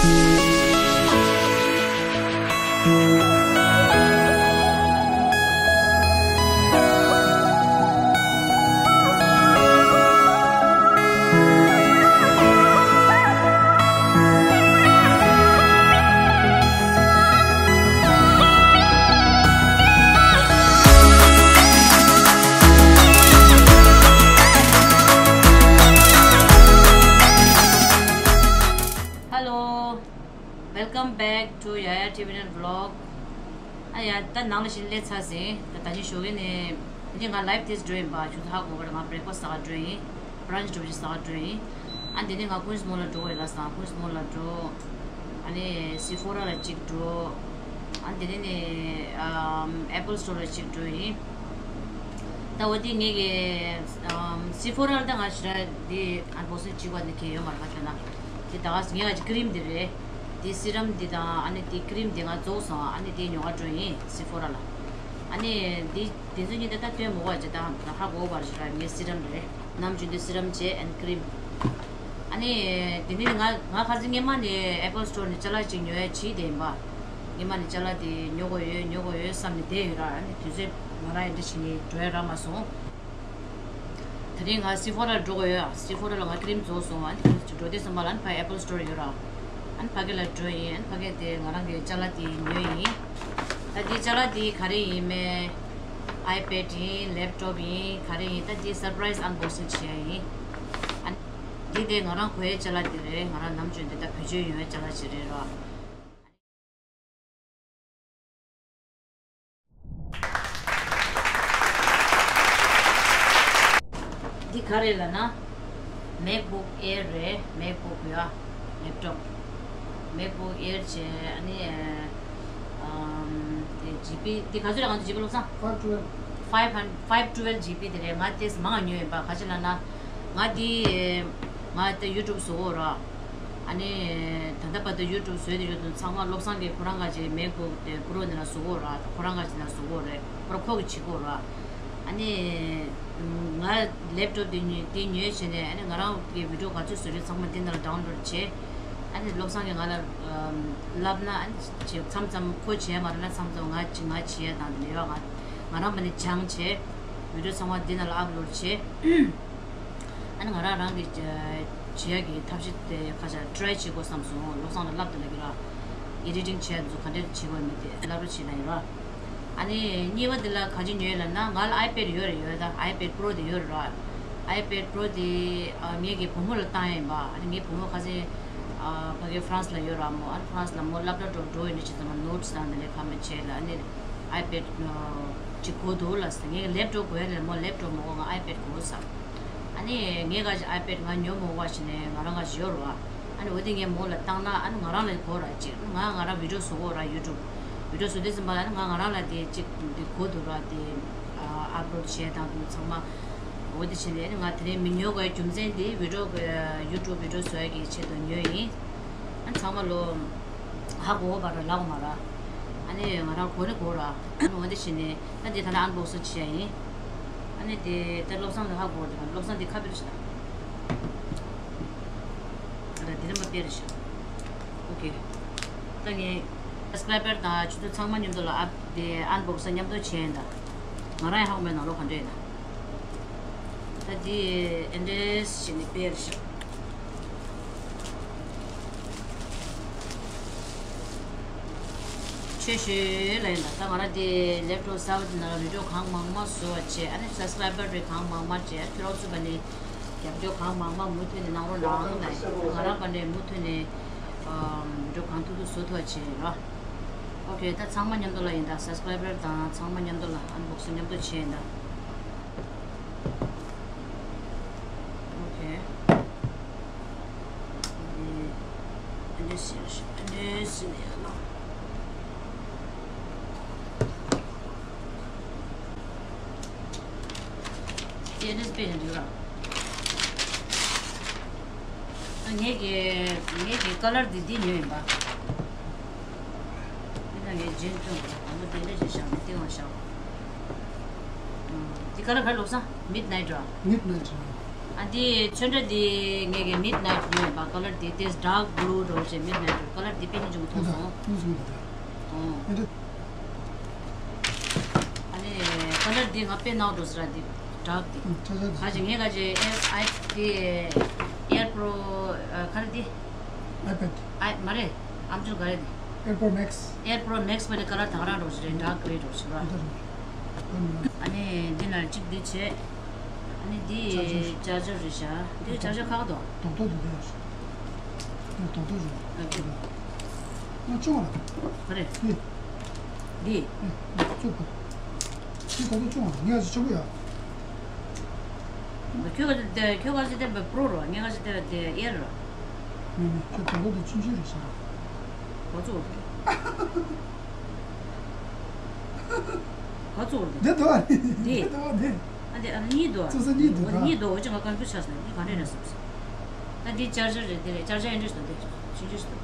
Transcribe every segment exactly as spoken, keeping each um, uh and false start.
Hello, welcome back to Yaya Tibetan Vlog. ཨ་ཡ། ད་ནང་ལ་བཞིན་སླེབས་ཚར་ཟིན། ད་ད་ཅི་ཞོགས་ཀས་ནས་འདི་ང་live test འགྲོ་ཡིན་པ། ཆུ་ཚོད་ཧ་གོ་བར་ང་breakfast ཟ་ག་འགྲོ་ཡིན། brunch འགྲོ་ཅིག་ཟ་ག་འགྲོ་ཡིན། ཨ་འདི་ནས་ང་Queens Mall ལ་འགྲོ་བས་ལ་སང་Queens Mall ལ་འགྲོ། ཨ་ནི་Sephora ལ་གཅིག་འགྲོ། ཨ་འདི་ནས་ནི་ཨམ་Apple Store ལ་གཅིག་འགྲོ་ཡིན། ད་འོ་དེ་ངེད་ཀྱི་ཨམ་Sephora ལ་ད་ང་ཞེ་དྲག་འདི་unboxing བྱེད་དགོས་ནི་གལ་ཡོད་མ་རེད་པ། དེ་ན་དེ་ད་ག་ངེད་ཀྱི་cream འདི་རེད། དེ་serum འདི་དང་ཨ་ནི་དེ་cream འདི་ང་རྫོགས་སོང་། ཨ་ནི་དེ་ཉོ་ག་འགྲོ་ཡིན་Sephora ལ། ཨ་ནི་དེ་དེ་ཚོ་གཉིས་ད་ད་སྟོན་མོ་བ་ཅེ་ད་ཧ་གོ་བར་ཞེ་དྲག་ངའི་serum རེད། ནམ་རྒྱུན་དེ་serum བྱས་and cream། ཨ་ནི་དེ་ནི་ང་ང་ཁ་སང་སྔོན་མ་ནས་Apple Store ནས་ཅ་ལག་ཅིག་ཉོ་ཡ་བྱས་བསྡད་ཡིན་པ། སྔོན་མ་ནས་ཅ་ལག་དེ་ཉོ་དགོས་ཡོད་ཉོ་དགོས་ཡོད་བསམ་ནས་བསྡད་ཡོད་ར། ཨ་ནི་དུས་ཚོད་ང་རང་ཡི་འདྲ་བྱས་ནས་འགྲོ་ཡ་རག་མ་སོང་། དེ་རིང་ང་Sephora ལ་འགྲོ་དགོས་ཡོད། Sephora ལ་ང་cream རྫོགས་སོང་། ཨ་ནི་འགྲོ་དུས་ཙམ་པ་ལ་ཨ་ནི་ཕ་Apple Store ཡོད་ར། ཨ་ནི་ཕ་གི་ལ་འགྲོ་ཡིན། ཨ་ནི་ཕ་གི་དེ་ང་རང་གི་ཅ་ལག་དེ་ཉོས་ཡིན། ད་དེ་ཅ་ལག་དེ་ག་རེ་ཡིན་མེད། iPad ཡིན། laptop ཡིན། ག་རེ་ཡིན། ད་དེ་surprise unboxing བྱེད་ཡ་ཡིན། ཨ་ནི་འདི་དེ་ང་རང་གོན་ཡའི་ཅ་ལག་དེ་རེད། ང་རང་ནམ་རྒྱུན་དེ་ད་བེད་སྤྱོད་ཡོང་ཡའི་ཅ་ལག་ཅིག་རེད་ར། འདི་ག་རེ་ལབ་ན། MacBook Air རེད། MacBook ཡ། laptop། MacBook Air བྱས། ཨ་ནི་ཨམ་དེ་ཇི་པི་དེ་ག་ཚོད་རེད། ང་ཚོ་ཇི་པི་བློ་བཟང་five twelve five hundred five twelve GB དེ་རེད། ང་དེས་མང་ཉོས་ཡིན་པ། ག་ཅི་ལབ་ན་ང་དེ་ང་དེ་YouTube བཟོ་གོ་ར། ཨ་ནི་ད་ལྟ་བར་དུ་YouTube བཟོས་དེ་ཡོད་དུ་ཚང་མ་བློ་བཟང་གིས་ཁོ་རང་ག་ཅིག་MacBook དེ་Pro ནས་ལ་བཟོ་གོ་ར། ཁོ་རང་ག་ཅིག་ལ་བཟོ་གོ་རེད། ཁོ་ར་ཁོ་གིས་བྱེད་གོ་ར། ཨ་ནི་ང་laptop དེ་ཉོས་དེ་ཉོས་བྱས་ནས། ཨ་ནི་ང་རང་གི་video ག་ཚོད་བཟོ་རྒྱུ་ཚང་མ་དེ་ནང་ལ་download བྱས། ཨ་ནི་བློ་བཟང་གིས་ང་ལ་ལབ་ན། ཨ་ནི་མཚམས་མཚམས་ཁོ་བྱས་མ་རེད་ན་མཚམས་མཚམས་ང་ང་བྱས་དང་དེ་ལས་ང་ང་རང་མ་ནི་སྦྱངས་བྱས། video ཚང་མ་དེ་ནང་ལ་upload བྱས། ཨ་ནི་ང་རང་རང་གི་བྱེད་ཡག་གི་ཐབས་ཤེས་དེ་ཁ་ཤས་try བྱེད་དགོས་བསམ་སོང་། བློ་བཟང་ལ་ལབ་དེ་ལ་གི་ར། editing བྱེད་ཡག་དེ་ཚོ་ག་འདྲས་བྱེད་དགོས་མེད་དེ་ལབ་རོགས་བྱེད་ན་ཡིན་ར། ཨ་ནི་གཉིས་པ་དེ་ལ་ག་ཅི་ཉོས་ལབ་ན། ང་ལ་iPad ཡོད་རེད། ཡོད་ད་iPad Pro དེ་ཡོད་རེད་ར། iPad Pro དེ་ཨ་ངེད་ཀྱི་བུ་མོ་ལ་བཏང་ཡ་ཡིན་པ། ཨ་ནི་ངའི་བུ་མོ་ཁ་སང་ཨ་ཕ་གི་France ལ་ཡོད་ར་མོ། ཨ་ནི་France ལ་མོ་laptop འགྲོ་འགྲོ་ཡོད་ནི་ཅི་ཙམ་notes དང་དེ་ལས་ཁ་མེད་བྱས་ལ། ཨ་ནི་iPad ཅིག་དགོས་འདུག་ལ་ཟེར། ངས་laptop དགོས་ཡ་ལས་མོ་laptop མོ་ང་iPad དགོས་ཟེར། ཨ་ནི་ངས་ག་ཅིག་iPad ང་ཉོ་མོ་བ་ཞིག་ནས་ང་རང་ག་ཅིག་ཡོད་རེད་བ། ཨ་ནི་འོ་དེ་ངས་མོ་ལ་བཏང་ན། ཨ་ནི་ང་རང་ལ་དགོས་ར་ཅིག་ང་ང་རང་video བཟོ་གོ་ར། YouTube video བཟོ་དུས་ཙམ་པ་ལ་ཨ་ནི་ང་ང་རང་ལ་དེ་ཅིག་དེ་དགོས་འདུག་ར། དེ་upload བྱས་དང་དེ་ཚང་མ། འོ་དེ་བྱས་ནས་ཨ་ནི་ང་དེ་རིང་མི་ཉོ་དགོས་རྒྱུ་མཚན་དེ་video གི་YouTube video བཟོ་ཡ་གི་ཆེད་དུ་ཉོས་ཡིན། ཨ་ནི་ཚང་མ་ལོ། ཧ་གོ་བ་ར་ལག་མ་ར། ཨ་ནི་ང་རང་གོ་ནི་གོ་ར། ཨ་ནི་འོ་འདི་བྱས་ནས་ད་འདི་ད་ལྟ་unboxing བྱས་ཡིན། ཨ་ནི་དེ་ད་བློ་བཟང་ལ་ཧ་གོ་བ་དེ་བློ་བཟང་འདི་ཁ་པེ་རེད་ཤག་ཨ་ད་འདི་རིམ་པ་དཔེ་རེད་ཤག okay ད་ངས་subscriber དང་ཆུ་ཚོད་ཚང་མ་མཉམ་དུ་ལ་ཨ་དེ་unboxing མཉམ་དུ་བྱས་ཡིན་ད། ང་རང་ཡང་ཧ་གོ་མེད་ནང་ལོགས་ག་འདྲ་ཡིན་ན། ད་འདི་ཨེ་འདྲས་བྱས་ནས་དཔེ་རེད་ཤག་ཆོས་ཞུ་ལ་ཡིན་ད། ད་ང་རང་དེ་laptop གསར་པ་དེ་ནང་ལ་video གང་མང་མང་བཟོ་བ་བྱས། ཨ་ནི་subscriber རེ་གང་མང་མང་བྱས། ཁྱོད་རང་ཚོ་བ་ནི་རྒྱབ་སྐྱོར་གང་མང་མང་མུ་མཐུད་ནས་གནང་རོགས་གནང་ལ། ང་རང་བ་ནི་མུ་མཐུད་ནས་video གང་ཐུབ་ཐུབ་བཟོ་ཐུབ་པ་བྱས་ར། okay ད་ཚང་མ་མཉམ་དུ་ལ་ཡིན་ད། subscriber དང་ཚང་མ་མཉམ་དུ་ལ་unboxing མཉམ་དུ་བྱས་ཡིན་ད། okay འདི་འདི་ཟེར་ཞིག་འདི་ཟེར་ཡ་ལ། འདི་འདི་དཔེ་འདི་ར། ངེད་ཀྱི་ངེད་ཀྱི་color འདི་འདི་ཉོས་ཡིན་པ། འདི་ན་ངས་རྗེས་སྟོན་དགོས། དང་པོ་དེ་འདྲ་ཞིག་བཞག་ནས་སྟེང་ལ་བཞག་འདི་color ག་རེ་ལབ་སོང་། Midnight ར། Midnight ར། འདི་ཚོན་ཁྲ་འདི་ངས་ཀྱི་མིཌ་ནའིཊ་ཉོས་པ། ཀ་ལར་འདི་ཏེས་ཌརྐ་བྷུ་ལུ་འདྲ་བོ་ཅིག་མིཌ་ནའིཊ་ཀ་ལར་འདི་དཔེ་སྙིང་རྗེ་མོ་མཐོང་སོང་། ཨོ། ཨ་ནི་ཀ་ལར་འདི་ང་དཔེ་ནའོ་འགྲོ་ཟེར་ར་འདི་ཌརྐ་འདི། ཁ་ཅིག་ངས་ཁ་ཅིག་ཨེར་ཨའི་འདི་ཨེར་པོ་རོ་ཁ་ལར་འདི། ཨའི་པེཌ། ཨའི་མ་རེད། ཨམ་ཅོག་ག་རེ་རེད། ཨེར་པོ་རོ་མེག་སི། ཨེར་པོ་རོ་མེག་སི་པ་ནི་ཀ་ལར་ད་ག་རང་འགྲོ་ཞིག་རེད། ཌརྐ་གི་རེད་འགྲོ་ཞིག་ར། ཨ་ནི་འདི་ན་གཅིག་འདི་བྱས། ཨ་ནི་འདི་ཅར་ཇར་རེད་ཤག་འདི་ཅར་ཇར་ཁག་ཏོ། རྡོག་རྡོག་འདི་འདྲ་ཡོད་ཤག་འདི་རྡོག་རྡོག་རེད། ཨ་ཅོ། ང་ཅོ་བ་ལ། ག་རེ། འདི། འདི། ཨེ། ཅོ་བ། འདི་རྡོག་རྡོག་ཅོ་བ་ངས་ཅོ་གི་ཡ། ཁྱོད་ག་ཚོད་དེ་ཁྱོད་ག་ཚོད་དེ་པྲོ་རོ། ངས་ག་ཚོད་དེ་དེ་ཨེར་རོ། མེད་མེད། ཁྱོད་དང་པོ་དེ་ཆུང་ཆུང་རེད་ཤག་ག་ཚོད་འོར་གི། ག་ཚོད་འོར་གི། འདི་དོ་ཨ་ནི། འདི། འདི་དོ་ཨ་ནི། ཨ་འདི་ཨ་གཉིས་དོ། ཚོ་ས་གཉིས་འདུག་ག་གཉིས་དོ། འོ་ཅི་ང་ཀོན་ཕིའུ་ཤ་སོང་། འདི་ག་འདྲས་རེད་བསམ་སོང་། ད་འདི་ཅར་ཇར་རེད། འདི་རེད། ཅར་ཇར་ཨེ་འདྲས་སོང་། འདི་ཆུང་ཆུང་ཞིག་འདུག་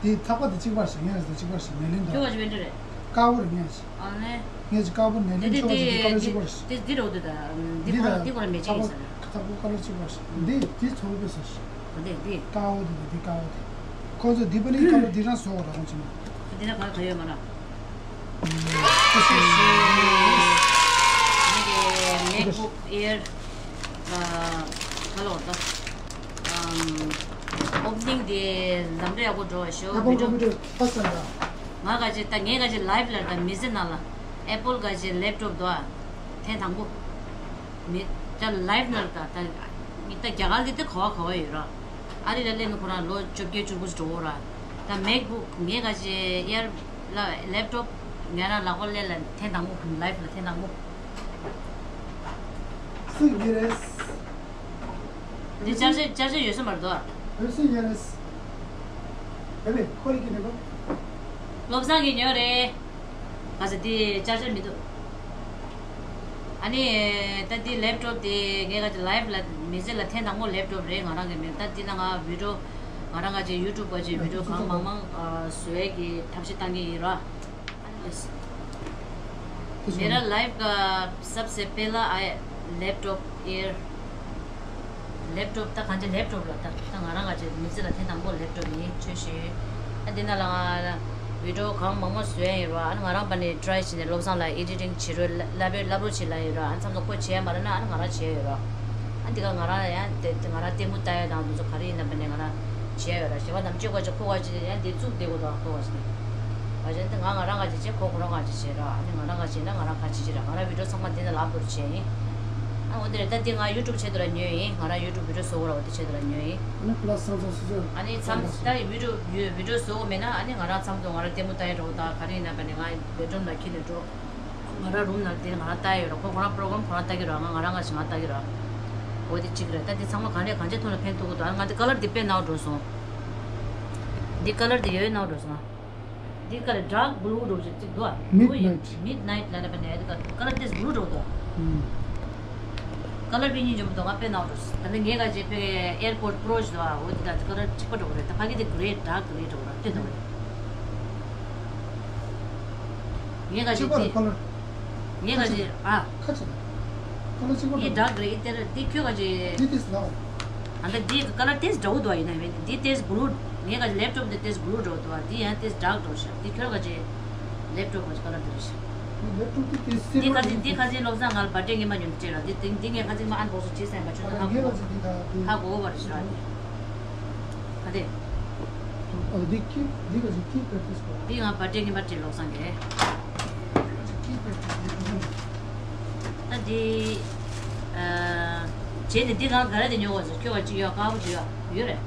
དེ་ཐག་པ་དེ་གཅིག་པ་ཞིག་ངས་རེད་ཟེར་གཅིག་པ་ཞིག་མེ་ལིན་དང་། ཁྱོད་ཀྱི་བེ་འདྲ་རེད། དཀར་པོ་རེད་ངས་ཞིག་ཨ་ནི། ངས་ཀྱི་དཀར་པོ་ནས་དེ་ལེན་དེ་ཆོག་ཅིག་དེ་དཀར་པོ་གཅིག་པ་ཞིག་དེ་དེ་རོ་དེ་ད། འདི་འདི་ཁོ་ལ་ད་འདི་ཁོ་ལ་མེ་ཅིག་ཡིན་ས་རེད། དཀར་པོ་ཀ་ལར་གཅིག་པ་ཞིག་འདི་དེ་ཚོགས་པའི་ས་ཞིག་འོ་དེ་དེ། དཀར་པོ་དེ་དེ་དཀར་པོ་དེ། ཁོ་ཚོ་འདི་པ་ནི་ཀ་ལར་འདི་རང་བཟོ་བ་ར་ཁོང་ཆེ་མ། འདི་ན་ག་ག་ཡོད་མ་ན། ཨ་ཤེས་ཤེས། ངས་ཀྱི་མེག་བུག་ཨེར་ག་ལོར་ད། ཨོབ་ནིང་དེ་ལམ་འགྲོ་ཡག་པོ་འགྲོ་བ་ཤོག་ཨེ་པལ་ཀོམ་པུ་ཊར་ཕར་སྟོན་དང་། ང་ག་ཅི་ད་ངས་ག་ཅི་ལའིབ་ལ་ད་མི་ཟེར་ན་ལ། ཨེ་པལ་ག་ཅི་ལེབ་ཊོབ་དོ་ཨ། ཐེངས་དང་པོ། མི་ད་ལའིབ་ན་ལ་ད་ད་མི་ད་རྒྱ་གར་གི་དེ་ག་བ་ག་བ་ཡོད་ར། ཨ་རི་ལ་སླེབས་ན་ཁོ་རང་ལོ་བཅོ་བརྒྱད་བཅུ་དགུ་ཞིག་འགྲོ་གི་ར། ད་མེག་བུག་ངས་ག་ཅི་ཨེར་ལ་ལེབ་ཊོབ་ངས་རང་ལག་པ་ལས་ལ་ཐེངས་དང་པོ་ལའིབ་ལ་ཐེངས་དང་པོ། སུ་ཡིན་རེད། འདི་ཅར་ཇར་ཅར་ཇར་ཡོད་ས་མ་རེད་དོ། ཡོད་ས་ཡིན་རེད། བེ་བེ་ཁོ་ལ་ཁྱེར་ནས་གོ། བློ་བཟང་གིས་ཉོས་རེད། ག་ས་འདི་ཅར་ཇར་མི་འདུག་ཨ་ནི་ད་འདི་ལེབ་ཊོབ་དེ་ངས་ག་ཅི་ལའིབ་ལ་མི་ཟེར་ལ་ཐེངས་དང་པོ་ལེབ་ཊོབ་རེད་ང་རང་གི་མིང་། ད་འདི་ན་ང་བི་ཌིའོ་ང་རང་ག་ཅི་ཡུ་ཊུབ་ག་ཅི་བི་ཌིའོ་གང་མང་མང་བཟོ་ཡས་ཀྱི་ཐབས་ཤེས་བཏང་གི་ཡིན་ར། मेरा लाइफ का सबसे पहला आया laptop air. ལེབ་ཊོབ་ད་གང་ཅི་ལེབ་ཊོབ་ལ་ད་ད་ང་རང་ག་ཅི་མི་ཚེ་ལ་ཐེངས་དང་པོ་ལེབ་ཊོབ་ཡིན་ཆོས་ཞུ། ད་འདི་ན་ལ་ང་བི་ཌིའོ་གང་མང་མང་བཟོ་ཡ་ཡོད་ར། ཨ་ནི་ང་རང་པ་ནས་ཊི་རའི་བྱས་ནས་བློ་བཟང་ལ་ཨེ་ཌི་ཊིང་བྱེད་རོགས་ལབ་ཡོད། ལབ་རོགས་བྱེད་ལབ་ཡོད་ར། ཨ་ནི་མཚམས་མཚམས་ཁོ་བྱས་ཡ་མ་རེད་ན་ཨ་ནི་ང་རང་བྱས་ཡོད་ར། ཨ་འདི་ག་ང་རང་ཡང་དེ་ང་རང་ལྟད་མོ་ལྟ་ཡ་དང་དེ་ཚོ་ག་རེ་ཡིན་ན་པ་ནས་ང་རང་བྱས་ཡོད་ར། གཞན་པ་ནམ་ཅིག་ག་ཅི་ཁོ་ག་ཅི་ཡང་དེ་བཙུགས་བསྡད་དགོས་དང་ཁོ་ག་ཅི་ནས། བ་ཅན་དེ་ང་ང་རང་ག་ཅི་བྱེད་ཁོ་ཁོ་རང་ག་ཅི་བྱེད་ར། ཨ་ནི་ང་རང་ག་ཅི་ཡིན་ན་ང་རང་ག་ཅི་བྱེད་ར། ང་རང་བི་ཌིའོ་ཚང་མ་འདི་ནས་ལབ་དགོས་བྱས་ཡིན། ཨ་འོ་དེ་རེད། ད་འདི་ང་ཡུ་ཊུབ་ཆེད་དུ་ལ་ཉོས་ཡིན། ང་རང་ཡུ་ཊུབ་བི་ཌིའོ་བཟོ་དགོས་ར། འོ་དེ་ཆེད་དུ་ལ་ཉོས་ཡིན། ཨ་ནི་པ་ལ་སི་ཚང་ཚང་སོ་སོས་ཨ་ནི་མཚམས་ད་བི་ཌིའོ་ཡོད་བི་ཌིའོ་བཟོ་དགོས་མེད་ན་ཨ་ནི་ང་རང་མཚམས་དུ་ང་རང་ལྟད་མོ་ལྟ་ཡ་འགྲོ་ད་ག་རེ་ཡིན་ན་པ་ནས་ང་བེ་ཌ་རུམ་ལ་ཁྱེར་ནས་འགྲོ། ང་རང་རུམ་ནང་དེ་ང་རང་ལྟ་ཡོད་ར། ཁོ་ཁོ་རང་པྲོ་གྷ་རམ་ཁོ་རང་ལྟ་གི་ར། ང་ང་རང་ག་ཞིག་ང་ལྟ་གི་ར། འོ་དེ་གཅིག་རེད། ད་དེ་ཚང་མ་ག་ནས་གང་ཅི་ཐོག་ལ་ཕན་ཐོགས་གི་འདུག་ཨ་ང་དེ་ཀ་ལར་དེ་དཔེ་ནག་འགྲོ་སོང་། འདི་ཀ་ལར་དེ་ཡོད་ནག་འགྲོ་སོང་། འདི་ཀ་ལར་ཌརྐ་བྷུ་ལུ་འགྲོ་ཅིག་གཅིག་འདུག་ཨ། མིཌ་ནའིཊ། མིཌ་ནའིཊ་ལ་ལ་པ་ནས་དེ་ཀ་ལར་དེ་བྷུ་ལུ་འགྲོ་འདུག་ཀ་ལར་དཔེ་སྙིང་རྗེ་མོ་འདུག་ང་དཔེ་ནག་འགྲོ་སོང་། ད་ནི་ངས་ག་ཅི་དཔེ་ཨེར་པོ་ཌི་པྲོ་ཞིག་འདུག་ཨ། འོ་དེ་ད་ཀ་ལར་གཅིག་པ་འགྲོ་གི་རེད། ད་ཕ་གི་དེ་གྷི་རེ་ཌརྐ་གྷི་རེ་འགྲོ་གི་ར། དཔེ་འདུག་གི་རེད། ངས་ག་ཅི་གཅིག་པ་དེ། ཁོ་ལ། ངས་ག་ཅི་ཨ། ཁ་ཅིག་ཁོ་ལ་གཅིག་པ་འདི་འདྲ་འདྲ་གི་རེད། འདི་དེར་འདི་ཁྱོད་ག་ཅི། འདི་ཏིས་ལ། ཨ་ད་འདི་ཀ་ལར་ཏིས་འདྲ་བོ་འདུག་ཡིན་ན་མིན་འདི་ཏིས་བྷུ་ལུ། ངས་ག་ཅི་ལེབ་ཊོབ་འདི་ཏིས་བྷུ་ལུ་འདྲ་བོ་འདུག་འདི་ཡང་ཏིས་ཌརྐ་འདྲ་བོ་ཤག་འདི་ཁྱོད་ག་ཅི་ལེབ་ཊོབ་ག་ཅི་ཀ་ལར་འདི་རེད་ཤག་ལེབ་ཊོབ་འདི་ཏིས་འདི་ཁ་སིལ་འདི་ཁ་སིལ་བློ་བཟང་ང་ལ་བར་ཐི་ཌེ་ངེས་པ་ཉོ་འདི་སྤྲད་ར། འདི་འདི་འདི་ངས་ཁ་སིལ་མ་ཨན་བོག་སི་བྱས་ས་ཡིན་པ་ཁྱོད་ཚོ་ཧ་གོ། ཧ་གོ་བ་རེད་ཤག་འདི། ཨ་དེ། ཨ་འདི་ཁྱི་འདི་ག་ཅི་ཁྱི་པེ་ཏིས་པ། འདི་ང་བར་ཐི་ཌེ་ངེས་པ་སྤྲད་བློ་བཟང་གིས། ད་འདི། ཨ། བྱས་ནས་འདི་གང་ག་རེ་དེ་ཉོ་བ་ཟེར་ཁྱོད་ཀ་ཅིག་ཡོད་དཀར་པོ་ཅིག་ཡོད་ཡོད་རེད།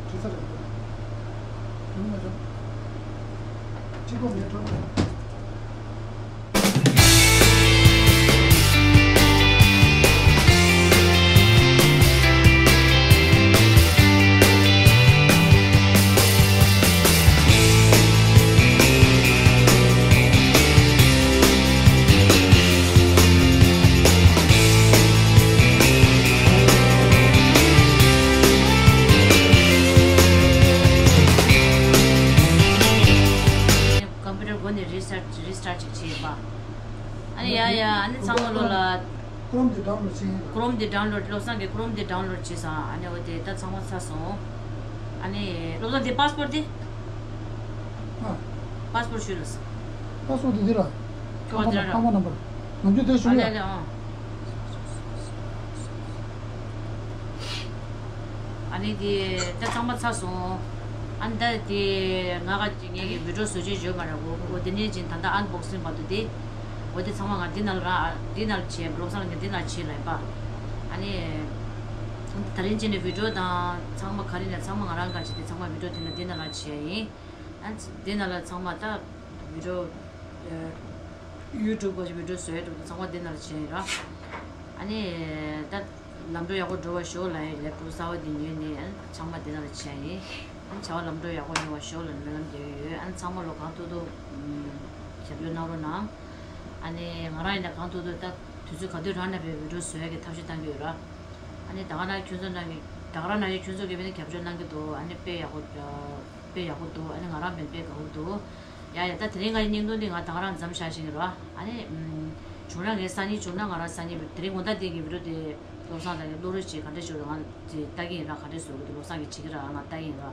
ཁྱི་ཚ་རེད། ཡོང་མ་རེད། གཅིག་པོ་མེད་འགྲོ། ཀམ་པུ་ཊར་སྒོ་ནས་རེད། འདི་ཌའུན་ལོཌ་བྱས། ཁོ་རོམ་འདི་ཌའུན་ལོཌ། བློ་བཟང་གིས་ཁོ་རོམ་འདི་ཌའུན་ལོཌ་བྱས་སོང་། ཨ་ནི་འོ་དེ་ད་ཚང་མ་ཚར་སོང་། ཨ་ནི་བློ་བཟང་འདི་པཱ་སི་པོར་ཊི་འདི། ཨ། པཱ་སི་པོར་ཊི་ཞུས་ལ་སོང་། པཱ་སི་པོར་ཊི་འདི་ར། ཁྱོད་འདི་ར། ཁང་པ་ནམ་བར། ནམ་རྒྱུན་དེ་ཞུ་ཨ་ལེ་ཡ། ཨ་ལེ་ཨ། ཨ་ནི་དེ་ད་ཚང་མ་ཚར་སོང་། ཨ་ནི་ད་དེ་ང་ག་ངེད་ཀྱི་བི་ཌིའོ་བཟོ་བྱེད་བརྗོད་མ་རེད་གོ། འོ་དེ་ནས་ཅིན་ད་ལྟ་ཨན་བོག་སིང་བར་དུ་དེ། འོ་དེ་ཚང་མ་ང་འདི་ནང་ལ་ར་འདི་ནང་ལ་བྱས། བློ་བཟང་ལགས་ཀྱིས་འདི་ནང་བྱས་ལབ་པ། ཨ་ནི་ད་རིང་ཅིན་ནས་བི་ཌིའོ་དང་ཚང་མ་ག་རེ་ནས་ཚང་མ་ང་རང་ག་བྱས་དེ་ཚང་མ་བི་ཌིའོ་དེ་ནང་འདི་ནང་ལ་བྱས་ཡིན། ཨ་འདི་ནང་ལ་ཚང་མ་ད་བི་ཌིའོ་ཡུ་ཊུབ་ག་བི་ཌིའོ་བཟོ་ཡ་འདུག་ཚང་མ་འདི་ནང་ལ་བྱས་ཡིན་ར། ཨ་ནི་ད། ལམ་འགྲོ་ཡག་པོ་འགྲོ་བ་ཤོག་ལབ་ཡིན། ལེབ་ཊོབ་གསར་པ་འདི་ཉོས་ནས་ཨ་ནི་ཚང་མ་འདི་ནང་ལ་བྱས་ཡིན། ཨ་ནི་བྱ་བ་ལམ་འགྲོ་ཡག་པོ་ཡོང་བ་ཤོག་ལབ་སྨོན་ལམ་རྒྱག་གི་ཡོད། ཨ་ནི་ཚང་མ་ལོ་གང་ཐུབ་ཐུབ་རྒྱབ་སྐྱོར་གནང་རོགས་གནང་། ཨ་ནི་ང་རང་ཡིན་ན་གང་ཐུབ་ཐུབ་ད་དུས་ཚོད་ག་དུས་རང་ནས་བའི་བི་ཌིའོ་བཟོ་ཡག་གི་ཐབས་ཤེས་གཏང་གི་ཡོད་ར། ཨ་ནི་ད་ག་ན་ཁྱོད་ཚོ་ནང་གི་ད་ག་རང་ན་ཡོད་ཁྱོད་ཚོ་གི་བས་ནི་རྒྱབ་སྐྱོར་གནང་གི་འདུག་ཨ་ནི་དཔེ་ཡག་པོ་དཔེ་ཡག་པོ་འདུག་ཨ་ནི་ང་རང་བས་དཔེ་དགའ་པོ་འདུག་ཡ་ཡ་ད་དེ་རིང་ང་ཡི་བརྙན་ཐུང་འདི་ང་ད་ག་རང་མཚམས་བཞག་བཞིན་གི་ར། ཨ་ནི་བྱུང་ན་ངའི་སང་ཉིན་བྱུང་ན་ང་རང་སང་ཉིན་དེ་རིང་དགོང་དག་འདི་གི་བི་ཌིའོ་དེ་བློ་བཟང་ལགས་ཀྱིས་བློ་རོལ་ཅིག་ག་འདྲ་ཞིག་ང་དེ་ལྟ་གི་ཡིན་ར། ག་འདྲ་བཟོ་གི་འདུག་བློ་བཟང་གིས་བྱེད་ཀྱི་ར། ང་ལྟ་གི་ཡིན་ར།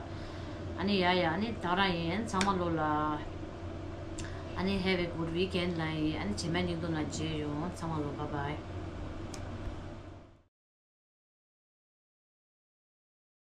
ཨ་ནི་ཡ་ཡ་ཨ་ནི་ད་ག་རང་ཡིན། ཨ་ནི་ཚང་མ་ལོ་ལ་ཨ་ནི་have a good weekend ལ་ཡིན། ཨ་ནི་རྗེས་མའི་བརྙན་ཐུང་ལ་མཇལ་ཡོང་། ཚང་མ་ལོ་bye bye།